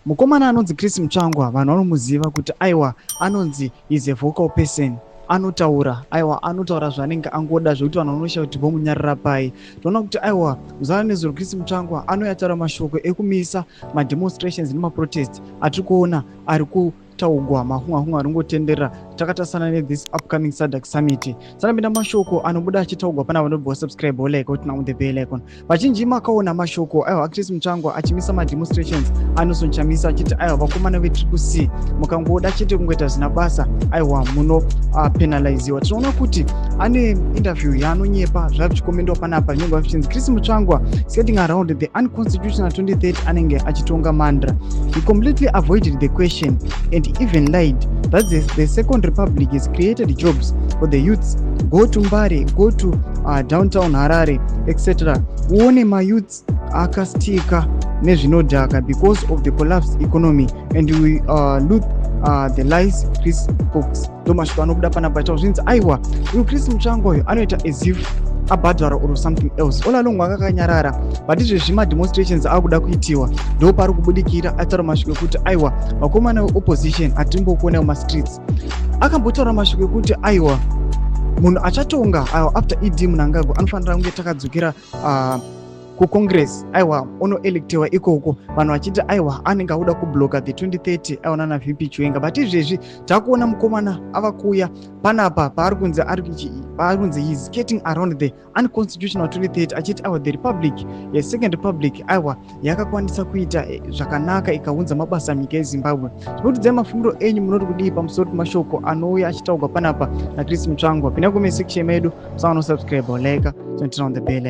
Mukomana anonzi Chris Mutsvangwa, vanhu vanomuziva kuti aiwa, anonzi is a vocal person, anotaura, aiwa, anotaura zvaanenge angoda, zvekuti vanhu vanoshaya kuti vomunyarira pai. Tinoona kuti aiwa, muzana nezuro Chris Mutsvangwa anoyataura mashoko ekumisa mademonstrations nemaprotest atiri kuona ari kutaugwa, mahunga hunga ari kungotenderera takatasana nethis upcoming SADC summit. Sanapinda mashoko anobuda achitaugwa pana vanobva subscribe, like, turn on the bell icon. Vazhinji makaona mashoko aiwa aChris Mutsvangwa achimisa mademonstrations anosochamisa, achiti aiwa, vakomana veTriple C, mukangoda chete kungoita zvina basa, aiwa, munopenaliziwa. Tinoona kuti ane interview yaanonyepa zvava zvichikomendwa panapa, zvinenge zvichinzi Chris Mutsvangwa skating around the unconstitutional 2030, anenge achitonga mandra. He completely avoided the question and even lied that the Second Republic has created jobs for the youths. Go to Mbare, go to downtown Harare, etc., uone mayouths akastika nezvinodhaka because of the collapsed economy and we look the lies Chris Fox. Ndo mashoko anobuda panapa chao zvinzi aiwa, uyu Chris Mutsvangwa uyu anoita as if abhadhara or something else. All along akakanyarara, but izvezvi mademonstrations akuda kuitiwa, ndo pari kubudikira ataura mashoko ekuti aiwa, vakomana veopposition hatimbokuonai mumastreets. Akambotaura mashoko ekuti aiwa, munhu achatonga aiwa after ED Mnangagwa anofanira kunge takadzokera kucongress, aiwa, onoelectewa ikoko. Vanhu vachiti aiwa, anenge auda kubloka the 2030, aiwa, nana VP Chiwenga. But izvezvi takuona mukomana ava kuuya panapa paari kunzi paari kunzi he is skating around the unconstitutional 2030, achiti aiwa, the republic yesecond republic, aiwa, yakakwanisa kuita zvakanaka, ikaunza mabasa munyika yeZimbabwe. Zvinotidzai mafungiro enyu, munoti kudii pamusoro pemashoko anouya achitaurwa panapa naChris Mutsvangwa? Pinda comment section medu, musaona subscribe, like, turn on the bell.